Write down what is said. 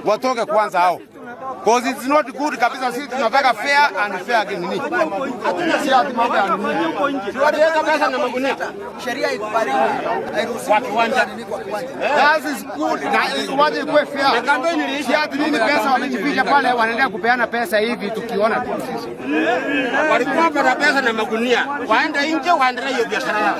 Watoke kwanza hao. 'Cause it's not good kabisa. Sisi tunataka fair and fair game nini? Si ati mambo ya nini. Waliweka pesa na magunia. Sheria ikubariki. Hairuhusi kwa kiwanja. Kwa kiwanja. That is good. Na waje ikuwe fair. Si ati nini, pesa wamejificha pale, wanaendelea kupeana pesa hivi tukiona tu sisi. Walikuwa na pesa na magunia. Waende nje waendelee hiyo biashara yao.